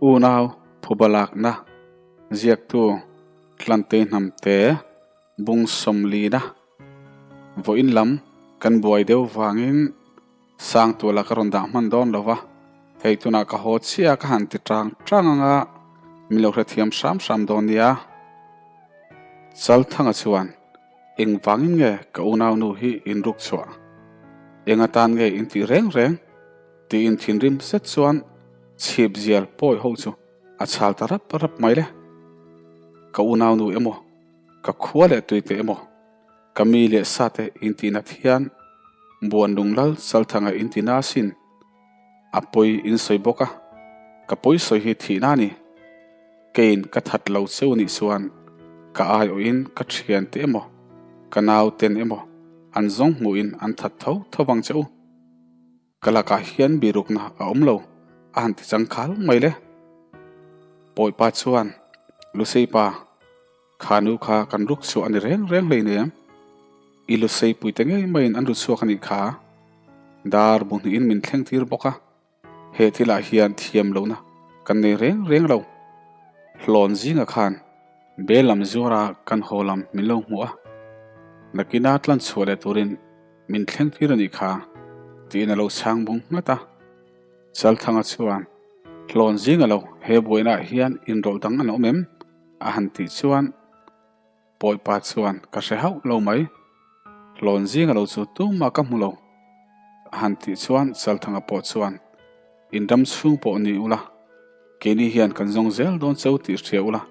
Unau phubalakna ziaktu Tlantei Hnamte bung sawmlina vawiin lam kan buai deuh vangin Sangtuala ka rawn dah hman dawn lo va, hei tunah ka haw chiah a ka han ti tang tang ang a, min lo hrethiam hram hram dawn nia. Chalthanga chuan, Engvangin nge ka unaunu hi in ruk chhuah? Eng atan nge in tih reng reng? Tiin thinrim zet chuan chhip zial pawi ho chu a chhal ta rap rap mai le. Ka unaunu emaw, ka khua leh tuite emaw, ka mi leh sate in tih nat hian buan lunglal Chalthanga in ti na asin. A pawi in sawi bawk a, ka pawi sawi hi thihna a ni. Keiin ka that lo cheu nih chuan ka aiawhin ka thiante emaw, ka nauten emaw an zawng hmuhin an that tho tho vang che u. Ka lakah hian birukna a awm lo, a han ti changkhal mai le. Pawipa chuan, Lusei pa, kha nu kha kan ruk chhuah a ni reng reng hleinem. I lusei puite ngei maiin an ru chhuak a nih kha. Dar bu hnihin min thleng tir bawk a. He thilah hian thiam lohna kan nei reng reng lo. Hlawn zinga khan bel lam zuara kan haw lam min lo hmuh a, nakina tlan chhuah leh turin min thleng tir a nih kha tiin a lo chhang bung nghat a. Chalthanga chuan, Hlawn zinga lo, he buainaah hian inrawlh dang an awm em? a han tih chuan Pawipa chuan ka hre hauh lo mai. Hlawn zinga lo chu tumah ka hmu lo. A han tih chuan Chalthanga pawh chuan, In ram chhung pawh ni ula, keini hian kan zawng zel dawn cheu tih hria ula,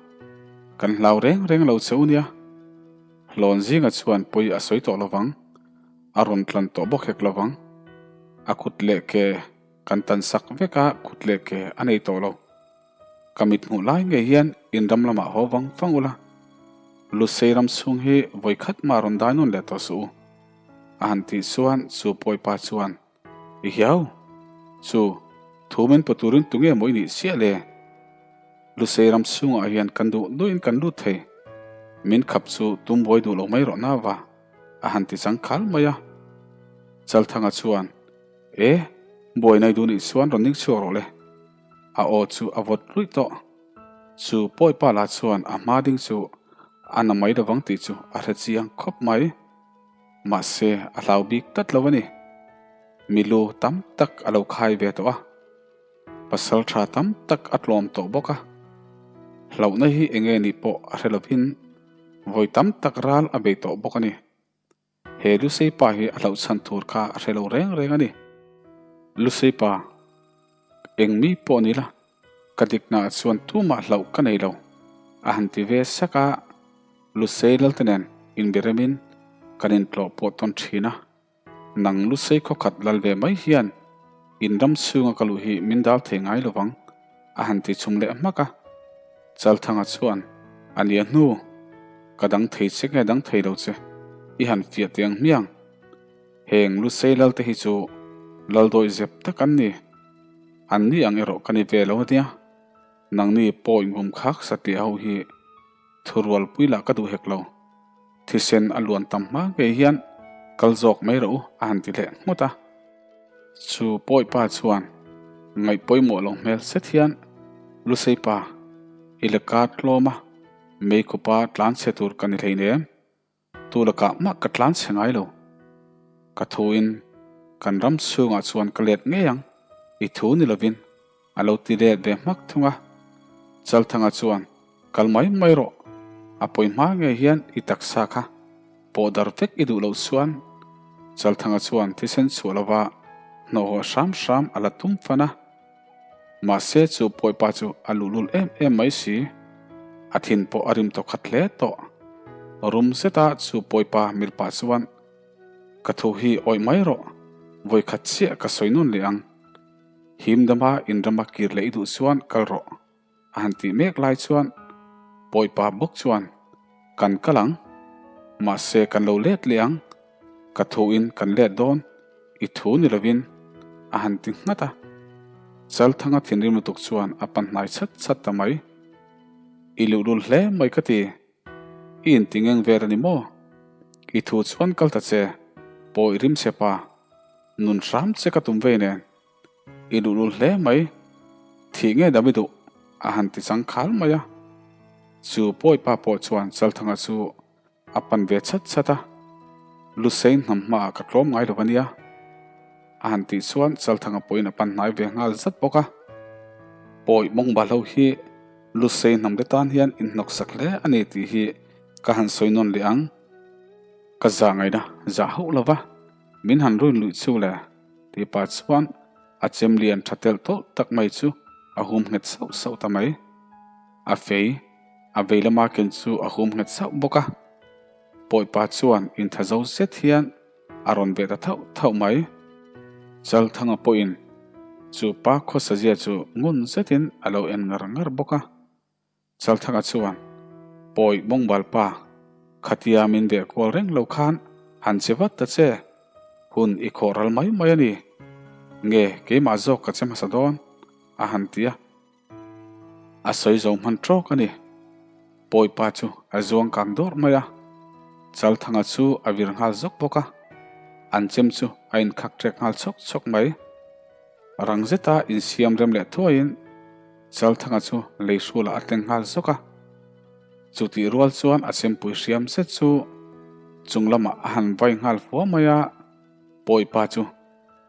kan hlau reng reng lo cheu nia. Hlawn zinga chuan pawi a sawi tawh lovang, a rawn tlan tawh bawk hek lovang. A kut leh ke kan tan sak vek a, kut leh ke a nei tawh lo. Ka mit hmuh lai ngei hian in ram lamah haw vang vang ula, Lusei ram chhung hi vawi khat mah rawn dai nawn leh tawh suh u. A han tih chuan chu pawipa chuan, I hiau! Chu, thu min pe turin tunge maw i nih chiah le? Lusei ram chhungah hian kan duh duhin kan lut thei. Min khap chu tum buai duh lo mai rawh na va, a han ti chang khal mai a. Chalthanga chuan, E, buai nai duh nih chuan rawn ning chhuak rawh le. A aw chu a vawt ruih tawh. Chu pawipa lah chuan a hma ding chu a na mai lovang tih chu a hre chiang khawp mai. Mahse a hlau bik tlat lo a ni. Milu tam tak a lo khai ve tawh a. Pasal tha tam tak a tlawm tawh bawk a. Hlauhna hi enge nih pawh a hre lovin vawi tam tak ral a bei tawh bawk a ni. He Lusei pa hi a hlauh chhan tur kha a hre lo reng reng a ni. Lusei pa, eng mi pawh ni la, ka diknaah chuan tumah hlauh ka nei lo, a han ti ve sak a. Lusei Lalte nen inbiremin kan intlawh pawh tawn thin a. Nang Lusei khawkhat lal ve mai hian in ram chhunga ka luh hi min dal thei ngai lovang, a han ti chhum leh hmak a. Chalthanga chuan, A nia hnu, ka dang thei che nge dang thei lo che, i han fiah teh ang hmiang. Heng Lusei Lalte hi chu Laldawih zep tak an ni. An ni ang erawh ka ni ve lo ania. Nangni pawi ngum khak satliah ho hi thurualpui lah ka duh hek lo. Thisen a luan tam hma ngei hian kal zawk mai rawh u a han ti leh nghut a. Chu pawipa chuan ngaih pawimawh lo hmel set hian Lusei pa, i laka tlawm a, meikhupa tlan chhe tur ka ni hleinem, tu lakah mah ka tlan chhe ngai lo. Ka thuin kan ram chhungah chuan ka let ngei ang, i thu ni lovin A lo ti let ve hmak thung a. Chalthanga chuan, Kal mai mai rawh, a pawi hma ngei hian i taksa kha pawh dar vek i duh loh chuan. Chalthanga chuan thisen chhuah lova hnawhhaw hram hram a la tum fan a. Mahse chu pawipa chu a luhlul em em mai si. A thin pawh a rim tawkhat hle tawh. Rum zeta chu pawipa milh pah chuan, Ka thu hi awih mai rawh, vawikhat chiah ka sawi nawn leh ang. Him dama inrama kir leh i duh chuan kal rawh, a han tih mek lai chuan Pawipa bawk chuan, Kan kal ang, mahse kan lo let leh ang, ka thuin kan let dawn, i thu ni lovin, a han ti nghat a. Chalthanga thinrim lutuk chuan a pan hnai chat chat ta mai. I luhlul hle mai ka ti. I intingeng vel a ni maw? I thu chuan kal ta che, pawi rim che pa. Nun hram che ka tum vei nen. I luhlul hle mai. Thih nge dam i duh? a han ti chang khal mai a. Chu pawipa pawh chuan Chalthanga chu a pan ve chhat chhat a, Lusei hnam hmaah ka tlawm ngai lo a nia. A han tih chuan Chalthanga pawhin a pan hnai ve nghal zat bawk a. Pawi mawngba hlo hi Lusei hnam te tan hian inhnawksak hle a ni tih hi ka han sawi nawn leh ang. Ka zah ngaihna zah hauh lo va, min han ruin luih chu le tih pah chuan a chem lian tha telh tawlh tak mai chu a hum nghet sauh sauh ta mai. A fei, a vei lama ken chu a hum nghet sauh bawk a. Pawipa chuan intha zo zet hian a rawn ve ta thauh thauh mai. Chalthanga pawhin chu pa khawsazia chu ngun zetin a lo en ngar ngar bawk a. Chalthanga chuan, Pawi Mawngbal pa, khatia min veh kual reng lo khan han che vat ta che, hun i khawh ral mai mai a ni. Nge keimah zawk ka che hmasa dawn? a han ti a. A sawi zo hman tawk a ni. Pawi pa chu a zuang kang dawrh mai a. Chalthanga chu a vir nghal zawk bawk a. An chem chu a inkhak ṭek nghal chhawk chhawk mai. Rang zeta insiam rem leh thuaiin Chalthanga chu lei hrulah a tleng nghal zawk a. Chutih rual chuan a chempui hriam zet chu chung lamah a han vai nghal fua mai a, Pawipa chu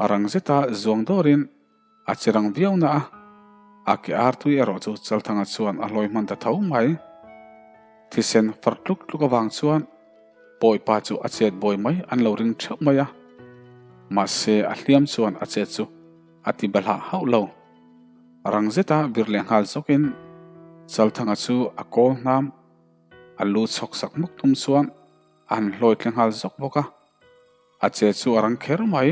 rang zeta zuang dawrin a che rang viau na a, a ke ar tui erawh chu Chalthanga chuan a hlawi hman ta tho mai. Thisen far tluk tluk avang chuan Pawipa chu a chet bawi mai an lo ring theuh mai a, mahse a hliam chuan a chet chu a ti balhah hauh lo. Rang zeta vir leh nghal zawkin Chalthanga chu a kawl hnam a lu chhawk sak hmuk tum chuan a han hlawi tle nghal zawk bawk a, a che chu a rang kher mai.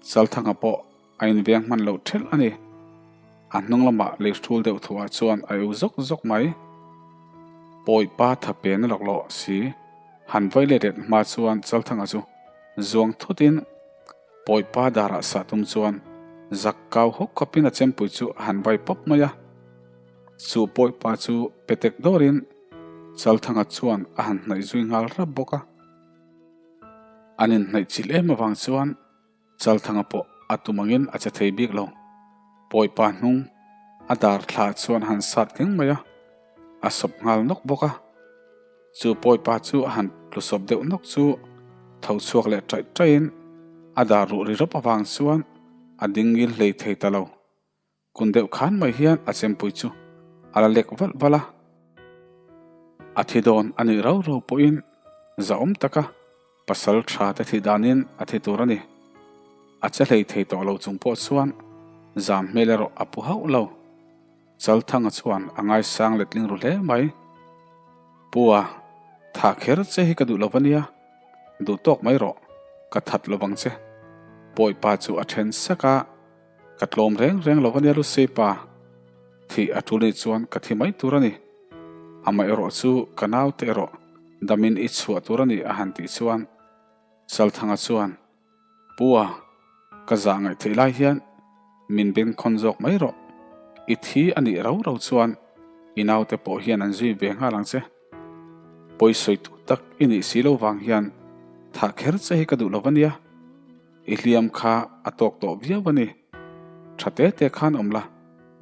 Chalthanga pawh a inveng hman loh thelh a ni. A hnung lamah lei hrul deuh thuah chuan a eu zawk zawk mai. Pawipa thapen a laklawh si. Han vai let let hma chuan Chalthanga chu zuang thutin Pawipa darah sah tum chuan zak kau hawk khawpin a chempui chu a han vai pawp mai a. Chu Pawipa chu petek dawrin Chalthanga chuan a han hnaih zui nghal rap bawk a. An inhnaih chilh em avang chuan Chalthanga pawh a tum angin a che thei bik lo. Pawipa hnung a dar thla chuan a han sat tling mai a, a sawp nghal nawk bawk a. Chu pawipa chu a han tlu sawp deuh nawk chu tho chhuak leh ṭaih ṭaihin a dar ruh ri rawp avang chuan a ding ngil hlei thei ta lo. Kun deuh khan mai hian a chempui chu a la lek valh valh a. A thi dawn a nih rau rau pawhin zahawm taka pasal tha te thih danin a thi tur a ni. A che hlei thei tawh lo chung pawh chuan zam hmel erawh a pu hauh lo. Chalthanga chuan a ngaisang letling ru hle mai. Pua, tha kher che hi ka duh lo va nia, duh tawk mai rawh, ka that lo vang che. Pawipa chu a then sak a, ka tlawm reng reng lo va nia Lucy pa. Thih a tul nih chuan ka thi mai tur a ni. Amaherawh chu ka naute erawh damin i chhuah tur a ni a han tih chuan Chalthanga chuan, Pu a, ka zah ngaih theih lai hian min bengkhawn zawk mai rawh. I thi a nih rau rau chuan i naute pawh hian an zui ve nghal ang che. Pawisawitu tak i nih si lo vang hian thah kher che hi ka duh lo va nia. I hliam kha a tawk tawh viau a ni. Tha te te khan awm la,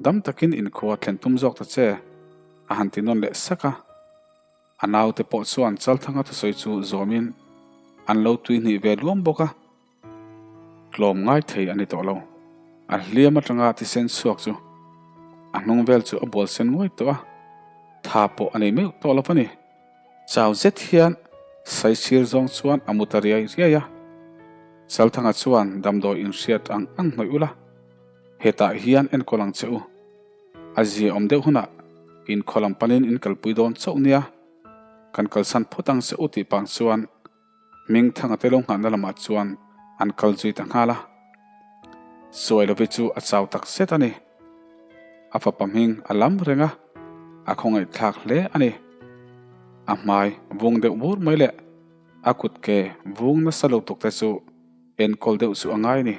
dam takin inkhua thlen tum zawk ta che, a han ti nawn leh sak a. A naute pawh chuan Chalthanga thusawi chu zawmin an lo tuihnih ve luam bawk a, tlawm ngai thei a ni tawh lo. A hliam atanga thisen chhuak chu a hnung vel chu a bual sen nguai tawh a, tha pawh a nei meuh tawh lo a ni. Chau zet hian saisir zawng chuan a mu ta riai riai a, Chalthanga chuan damdawi inhriat ang ang hnawih ula, hetah hian enkawl ang che u. A zia awm deuh hunah inkhaw lam panin in kalpui dawn chauh nia, kan kalsan phawt ang che u tih pang chuan Hmingthanga te lo nghahna lamah chuan an kal zui ta nghal a. Suailovi chu a chau tak zet a ni. A fapa hming a lam reng a, a khawngaihthlak hle a ni. A hmai vung deuh bur mai leh a kut ke vung nasa lo tuk te chu enkawl deuh chu a ngai a ni.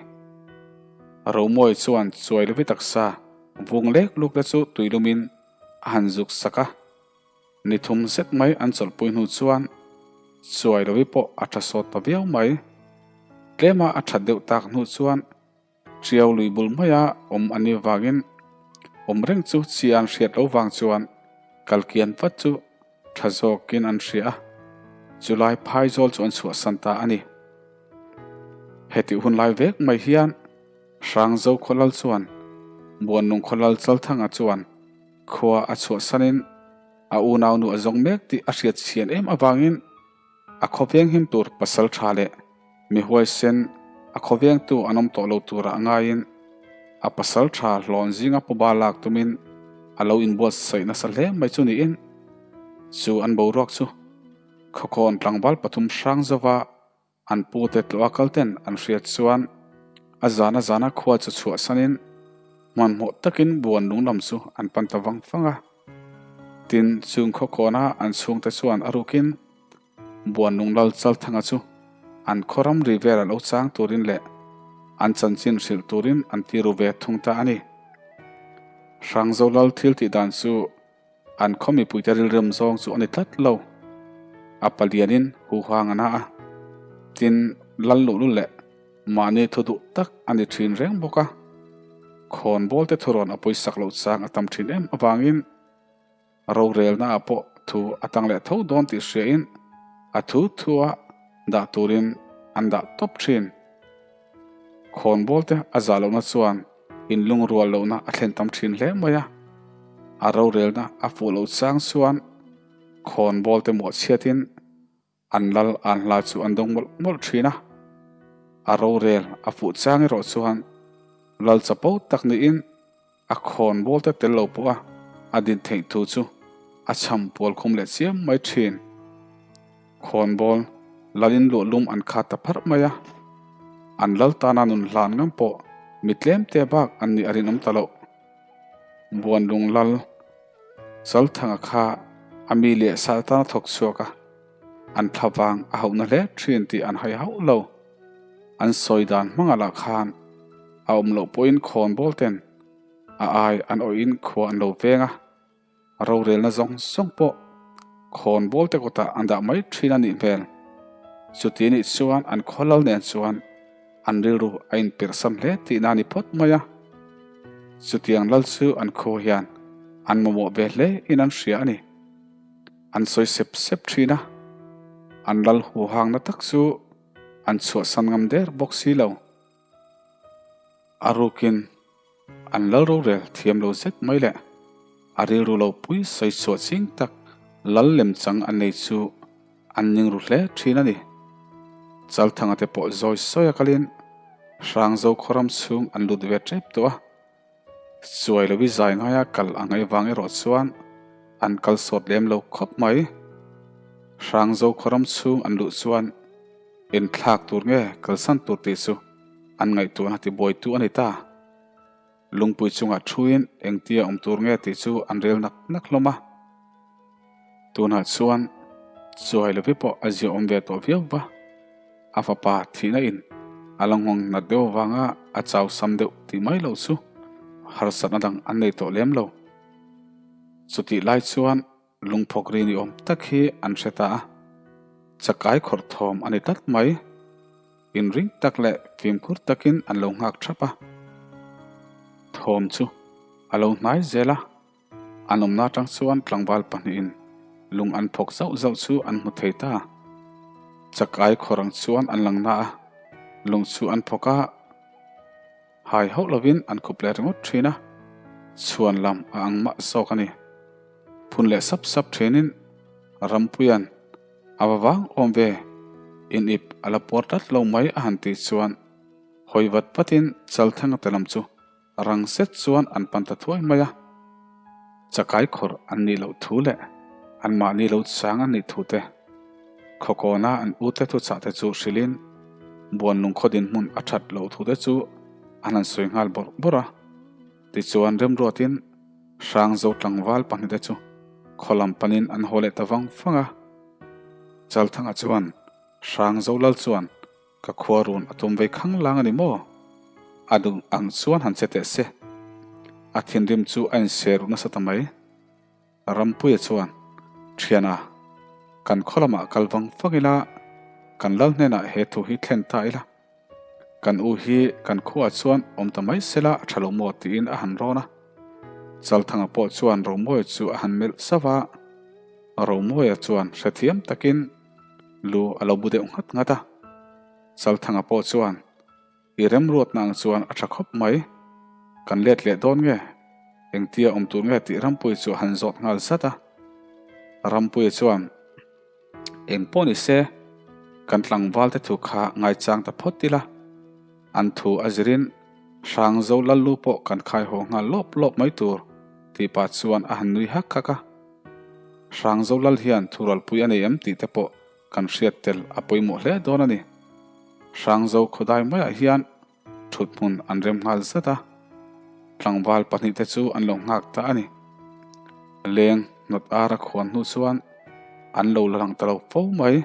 Romawi chuan Chuailovi taksa vung lek luk te chu tuilumin a han zuk sak a. Ni thum zet mai an chawlhpui hnu chuan Chuailovi pawh a tha sawt ta viau mai. Tlema a that deuh tak hnu chuan Ṭiau lui bul maia awm a nih vangin Awm reng chu chi an hriat lo vang chuan kalkian vat chu tha zawkin an hria a, chulai phaizawl chu an chhuahsan ta a ni. Hetih hun lai vek mai hian Hrangzo Khawlal chuan Buannung Khawlal Chalthanga chuan khua a chhuahsanin a unaunu a zawng mek tih a hriat chhian em avangin a khawveng him tur pasal tha leh mi huaisen a khawvengtu an awm tawh lo tura a ngaiin a pasal tha hlawn zinga puba lak tumin a lo inbuatsaih nasa hle mai chu niin chu an boruak chu khawkhawn tlangval pathum hrang zova An pute tlawh a kalten an hriat chuan a zana zana khua chu chhuahsanin hmanhmawh takin buan lung lam chu an pan ta vang vang a. Tin, chung khawkawna an chhungte chuan a rukin buan lung lal Chalthanga chu an khaw ramri vela lo chang turin leh an chanchin hrilh turin an ti ru ve thung ta a ni. Hrangzo lal thil tih dan chu An khaw mipuite rilrem zawng chu a ni tlat lo. A palianin huhang a na a, tin lal luhlul leh mahni thu duh tak a ni thin reng bawk a. Khawnbawl te thurawn a pawisak loh chang a tam thin em avangin rorelna ah pawh thu a tang leh tho dawn tih hriain a thu thua dah turin an dah tawp thin. Khawnbawl te a zah lohna chuan inlungrual lohna a thlen tam thin hle mai a, a rorelna a fuh loh chang chuan khawnbawl te muah chhiatin an lal an hla chu an dawng mawlh mawlh thin a, a rorel a fuh chang erawh chuan lal chapo tak niin A khawnbawl te tel lo pawh a a din theih thu chu a chham pual khum leh chiam mai thin. Khawnbawl lalin luah lum an khat ta pharh mai a, an lal tana nun hlan ngam pawh mi tlem te bak an nih a rinawm ta loh. Buanlung lal Chalthanga kha a mi leh sal tana thawk chhuak a, an thlavang a hauhna hle thin tih an hai hauh lo. An sawi dan hmangah lah khan a awm loh pawhin khawnbawl ten a ai an awih in khua an lo veng a, rorelna zawng zawng pawh khawnbawl te kutah an dah mai thin a nih hmel. Chuti nih chuan an khawlal nen chuan an rilru a inpirhsam hle tihna a ni phawt mai a. Chutiang lal chu an khua hian an mamawh ve hle in an hria a ni. An sawi sep sep thin a, an lal huhangna tak chu an chhuahsan ngam der bawk si lo. A rukin an lal rorel thiam lo zet mai leh a rilru lo pui sawi chhuah ching tak lal lemchang an nei chu an ning ru hle thin a ni. Chalthanga te pawh zawi sawi a kalin Hrangzo khawram chhung an lut ve tep tawh a. Chuai lohi zai ngaia kal a ngaih vang erawh chuan an kal sawt lem lo khawp mai. Hrangzo khawram chhung an luh chuan inthlak tur nge kalsan tur tih chu an ngaihtuahna tibuaitu a ni ta. Lungpui chungah thuin engtia awm tur nge tih chu an rel nak nak hlawm a. Tunah chuan chuai lohi pawh a ziaawm ve tawh viau va. A fapa thihna in a la nghawng nat deuh avanga a chau sam deuh tih mai loh chu harsatna dang an nei tawh lem lo. Chutih lai chuan lungphawk ri ni awm tak hi an hre ta a, chakai khawrh thawm a ni tlat mai. Inring tak leh fimkhur takin an lo nghak thap a, thawm chu a lo hnai zel a. An awmna atang chuan tlangval pahnihin lung an phawk zauh zauh chu an hmu thei ta. Chakai khawr ang chuan an lang na a, lung chu an phawk a, hai hauh lovin an khup leh ringawt thin a, chhuan lam a ang mah zawk a ni. Phun leh sap sap thinin Rampuia'n a va vang awm ve, in ip a la puar tlat lo mai a han tih chuan hawi vat vatin Chalthanga te lam chu Rang zet chuan an pan ta thuai mai a, chakai khawrh an nih loh thu leh anmahni lo chang an nih thu te, khawkawna an ute thuchah te chu hrilhin Buanlung khaw dinhmun a that loh thu te chu an han sawi nghal bawrh bawrh a. Tichuan remruatin Hrangzo tlangval pahnihte chu khaw lam panin an haw leh ta vang vang a. Chalthanga chuan Hrangzo lal chuan Ka khua run a tum vei khang lang a ni maw? A duh ang chuan han che teh se. A thinrim chu a inser ruh nasa ta mai. Rampuia chuan, Thiana, kan khaw lamah kal vang vang ila, kan lal hnenah he thu hi thlen ta ila. Kan u hi kan khuaah chuan awm ta mai sela a tha lo maw tiin a han rawn a. Chalthanga pawh chuan Romawia chu a han melh sauh a, Romawia chuan hrethiam takin lu a lo bu deuh nghat nghat a. Chalthanga pawh chuan, I remruatna ang chuan a tha khawp mai. Kan let leh dawn nge? Engtia awm tur nge tih Rampuii chu a han zawt nghal zat a. Rampuii chuan, Eng pawh ni se, kan tlangval te thu kha ngaichang ta phawt ila. An thu a zirin Hrangzo Lallu pawh kan khai haw nghal lawp lawp mai tur tih pah chuan a han nui hak hak a. Hrangzo Lal hian thurualpui a nei em tih te pawh kan hriat tel a pawimawh hle dawn a ni. Hrangzo khawdai maiah hian thut hmun an rem nghal zat a, tlangval pahnihte chu an lo nghak ta a ni. Leng hnawt ar a khuan hnu chuan an lo la lang ta lo fo mai.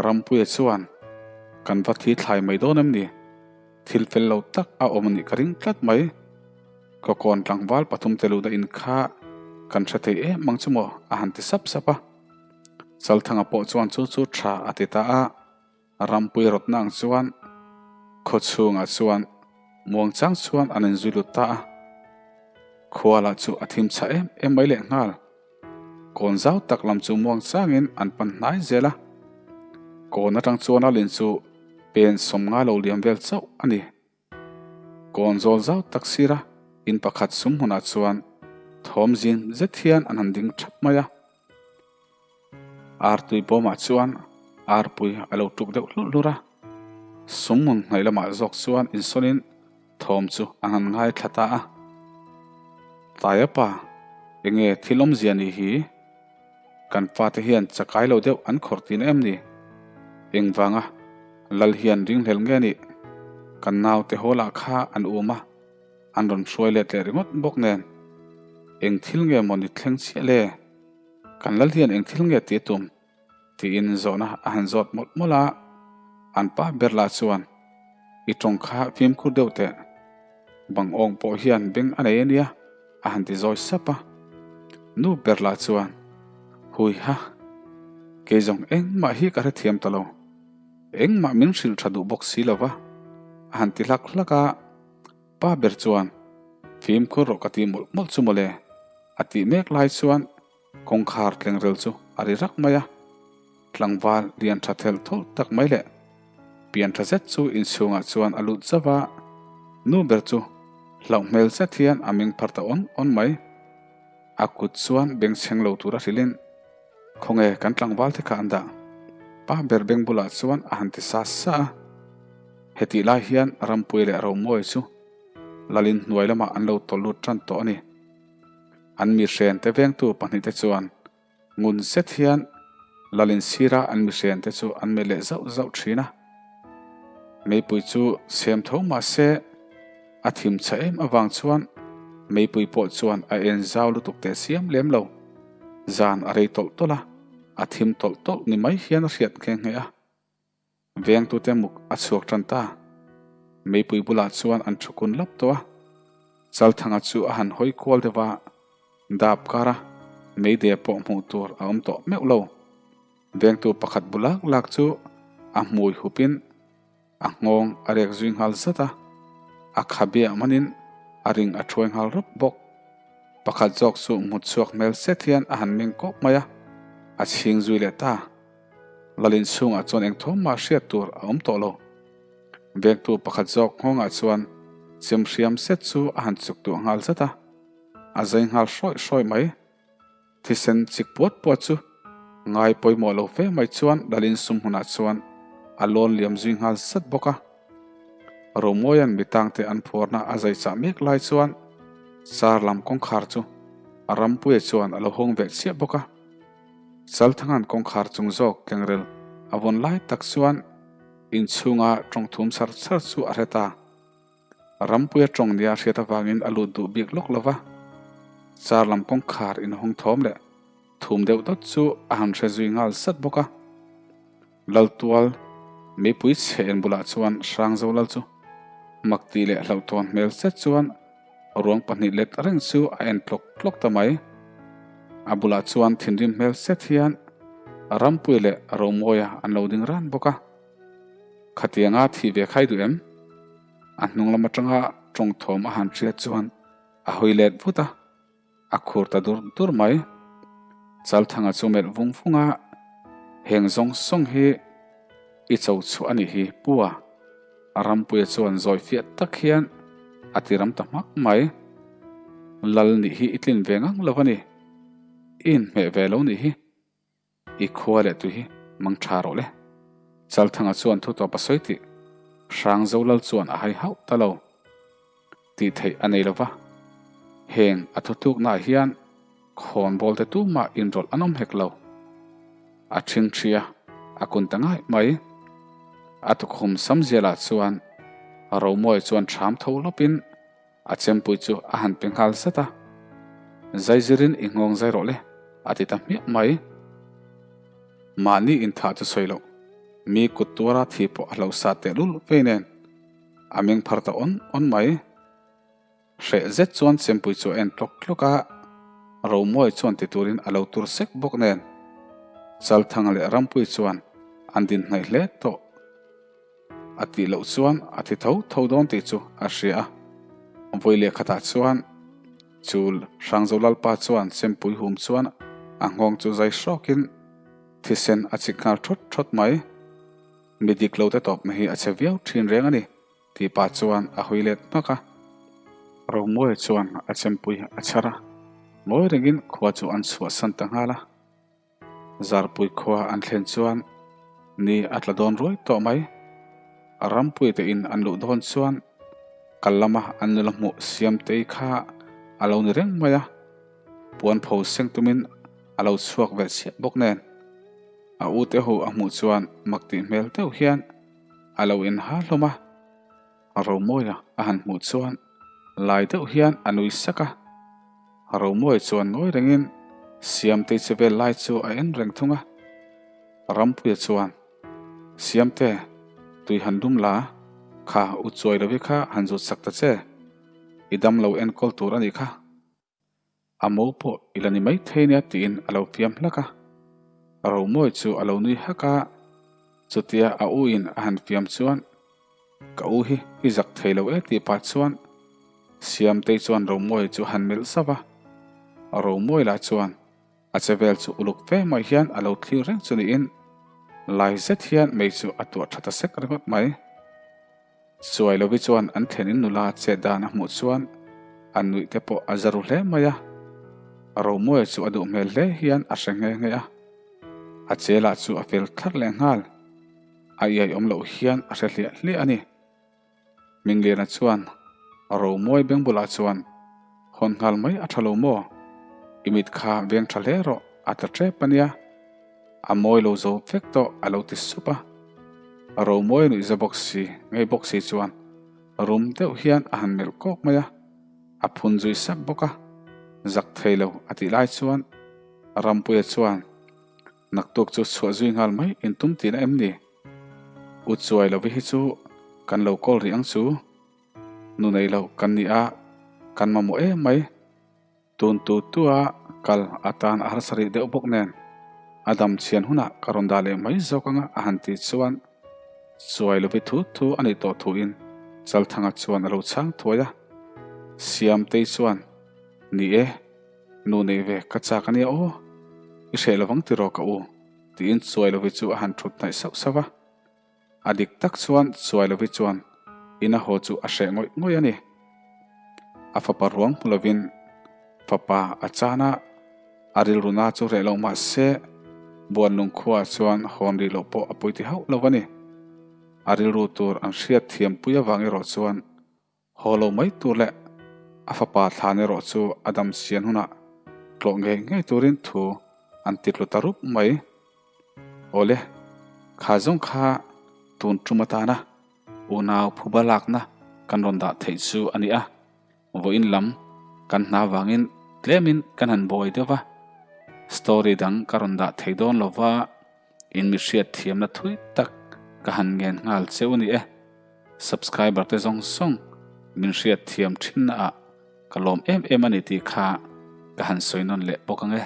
Rampuia chuan, Kan va thi thlai mai dawn em ni? Thil fel lo tak a awm a nih ka ring tlat mai. Ka kawn tlangval pathumte luhna in kha kan hre thei em ang chu maw? a han ti sap sap a. Chalthanga pawh chuan chu chu tha a ti ta a, Rampui rawtna ang chuan khaw chhungah chuan muang chang chuan an inzui lut ta a. Khua lah chu a thim chhah em em mai leh nghal. Kawn zau tak lam chu muang changin an pan hnai zel a. Kawn atang chuan a lin chu pen 50 lo liam vel chauh a ni. Kawn zawl zau tak sira in pakhat sum hmunah chuan thawm zin zet hian an han ding thap mai a. Artui bawmah chuan arpui a lo tuk deuh hlurh hlurh a. Sum hmun hnaih lamah zawk chuan insawnin thawm chu an han ngaithla ta a. Taia pa, enge thil awmzia ni hi? Kan fate hian chakai lo deuh an khawrh tin em ni? Engvanga Lal hian ringhlel nge nih? Kan naute haw lah kha an um a, an rawn hruai let leh ringawt bawk nen. Eng thil nge maw ni thleng chiah le? Kan Lal hian eng thil nge tih a tum? Tiin zawhna a han zawt mawlh mawlh a, an pa ber lah chuan, I tawng kha fimkhur deuh teh. Bang awng pawh hian beng a nei a nia, a han ti zawi sap a. Nu ber lah chuan, Hui ha, kei zawng engmah hi ka hrethiam ta lo. Engmah min hrilh tha duh bawk si lo va, a han ti hlak hlak a. Pa ber chuan, Fimkhur rawh ka ti mawlh mawlh chu mawle, a tih mek lai chuan Kawngkhar tlengrel chu a ri rak mai a, tlangval lian tha thelh thawlh tak mai leh pian tha zet chu inchhungah chuan a lut zauh a, nu ber chu hlauh hmel zet hian a ming phar ta awn awn mai. A kut chuan bengchheng lo tura hrilhin, Khawnge kan tlangval te kha an dah? Pa ber beng bulah chuan a han ti sa sa a. Hetih lai hian Rampuii leh Romawi chu Lalin hnuai lamah an lo tawlh lut tan tawh a ni. An mihrente vengtu pahnihte chuan ngun zet hian Lalin sira an mihrente chu an melh leh zauh zauh thin a. Meipui chu chhem tho mah se a thim chhe em avang chuan meipui pawh chuan a en zau lutuk teh siam lem lo. Zan a rei tawlh tawlh a, a thim tawlh tawlh ni mai hian a hriat nghe nghe a. Vengtute muk a chhuak tan ta. Meipui bulah chuan an thu kun lap tawh a. Chalthanga chu a han hawi kual deuh a, dap kar a, meide pawh hmuh tur a awm tawh meuh lo. Vengtu pakhat bu lak lak chu a hmui hupin a nghawng a rek zui nghal zat a, a khabe manin a ring a thuai nghal rawp bawk. Pakhat zawk chu hmut chhuak hmel set hian a han meng kawp mai a, a chhing zui leh ta. Lalin chhungah chuan eng thawm mah hriat tur a awm tawh lo. Vengtu pakhat zawk nghawngah chuan chem hriam set chu a han chuk tuah nghal zat a, a zai nghal hrawih hrawih mai. Thisen chik puat puat chu ngai pawimawh lo fe mai chuan Lalin sum hmunah chuan a lawn liam zui nghal zat bawk a. Romawia'n mitangte an phuarna a zai chah mek lai chuan car lam kawngkhar chu Rampuia chuan a lo hawng ve chiah bawk a. Chalthanga'n kawngkhar chung zawk tlengrel a vawn lai tak chuan inchhunga tawng thum char char chu a hre ta. Rampuia tawng nia hriat avangin a lut duh bik lawk lo va, car lam kawngkhar inhawng thawm leh thum deuh dawt chu a han hre zui nghal zat bawk a. Laltual meipui chhe en bulah chuan Hrangzo lal chu makti leh hlauhtawn hmel zet chuan ruang pahnih let reng chu a en tlawk tlawk ta mai. A bulah chuan thinrim hmel zet hian Rampuii leh Romawia an lo ding ran bawk a. Khatianga thih ve khai duh em? A hnung lam atanga tawng thawm a han hriat chuan a hawi let vut a. A khur ta dur dur mai. Chalthanga chu melh vung vung a, Heng zawng zawng hi i cho chhuah a nih hi Pu a. Rampuia chuan zawi fiah tak hian a ti ram ta hmak mai. Lal nih hi i tlin ve ngang lo a ni. I inhmeh ve lo nih hi. I khua leh tui hi mang tha rawh le. Chalthanga chuan thu tawp a sawi tih Hrangzo lal chuan a hai hauh ta lo. Tih theih a nei lo va. Heng a thutluknaah hian khawnbawl te tumah inrawlh an awm hek lo. A ṭhingṭhi a, a kun ta ngaih mai. A tukhum samzialah chuan Romawi chuan ṭham tho lawpin A chempui chu a han pe nghal zat a, Zaizirin i nghawng zai rawh le, a ti ta hmiah mai. Mahni inthah chu sawi loh, mi kut tuara thi pawh a hlo sa tehlul vei nen a meng phar ta awn awn mai. Hreh zet chuan chempui chu a en tlawk tlawk a, Romawi chuan ti turin a lo tur sek bawk nen Chalthanga leh Rampuii chuan an din hnaih hle tawh. A tih loh chuan a thi tho tho dawn tih chu a hria a. Vawi leh khatah chuan chul Hrangzo Lalpa chuan chempui hum chuan a nghawng chu zai hrawkin thisen a chik nghal thawt thawt mai. Mi dik lo te tawpna hi a che viau thin reng a ni tih pah chuan a hawi let hmak a. Romuai chuan a chempui a chhar a, ngawi rengin khua chu an chhuahsan ta nghal a. Zarpui khua an thlen chuan ni a tla dawn ruai tawh mai. A rampui te in an luh dawn chuan kal lama an nula hmuh Siamtei kha a lo ni reng mai a, puan pho seng tumin a lo chhuak ve chhiah bawk nen. A u te ho a hmuh chuan mak tih hmel deuh hian a lo inha hlawm a. Romawia a han hmuh chuan lai deuh hian a nui sak a. Romawia chuan ngawi rengin Siamtei che vel lai chu a en reng thung a. Rampuia chuan, Siamte, tui han dum la, kha u chuai lovi kha han zut sak ta che. I dam lo enkawl tur a nih kha. A mo pawh i la ni maithei nia tiin a lo fiam hlak a. Romawi chu a lo nui hak a, chutia a u in a han fiam chuan ka u hi i zak thei lo e tih pah chuan Siamtei chuan Romawi chu a han melh zauh a. Romawi lah chuan a che vel chu uluk fe mai hian a lo thlir reng chu niin lai zet hian mei chu a tuah tha ta sek ringawt mai. Chuai lovi chuan an thlenin nula chet dan a hmuh chuan a nuih te pawh a za ru hle mai a. Romawia chu a duh hmel hle hian a hre nghe nghe a. A che lah chu a fel thlar leh nghal. A iai awm loh hian a hre hliah hliah a ni. Mingliana chuan Romawi beng bulah chuan hawn nghal mai a tha lo maw? I mit kha veng tha hle rawh a tla tep a nia. A mawi lo zo vek tawh a lo ti sup a. Romawi nuih za bawk si, ngei bawk si chuan rum deuh hian a han melh kawk mai a, a phun zui sap bawk a. Zak thei lo a tih lai chuan Rampuia chuan naktuk chu chhuah zui nghal mai in tum tihna em ni? U chuai lovi hi chu kan lo kawl rih ang chu. Nu nei lo kan ni a, kan mamawh em mai. Tun tu tua kal atan a harsa rih deuh bawk nen a dam chhian hunah ka rawn dah leh mai zawk anga a han tih chuan chuai lovi thu thu a nih tawh thuin Chalthanga chuan a lo chhang thuai a. Siamtei chuan, Ni e, nu nei ve ka chak a nia aw, i hreh lovang tiraw ka u tiin chuai lovi chu a han thut hnaih sauh sauh a. A dik tak chuan Chuailovi chuan ina haw chu a hreh ngawih ngawih a ni. A fapa ruang hmu lovin fapa a chan a, a rilruna chu reh lo mah se Buanlung khuaah chuan hawn rih loh pawh a pawiti hauh lo a ni. A rilru tur an hriat thiampui avang erawh chuan Haw lo mai tur leh a fapa thlan erawh chu a dam sian hunah tlawh ngei ngei turin thu an ti tlu ta rup mai. Awle, kha zawng kha tun tum atana unau phuba lakna kan rawn dah theih chu a ni a, vawiin lam kan hna vangin tlemin kan han buai deuh va, story dang ka rawn dah thei dawn lo va, in mi hriat thiamna thui tak ka han ngen nghal cheu a ni e. Subscriber te zawng zawng min hriat thiam thin na ah ka lawm em em a ni tih kha ka han sawi nawn leh bawk ang e.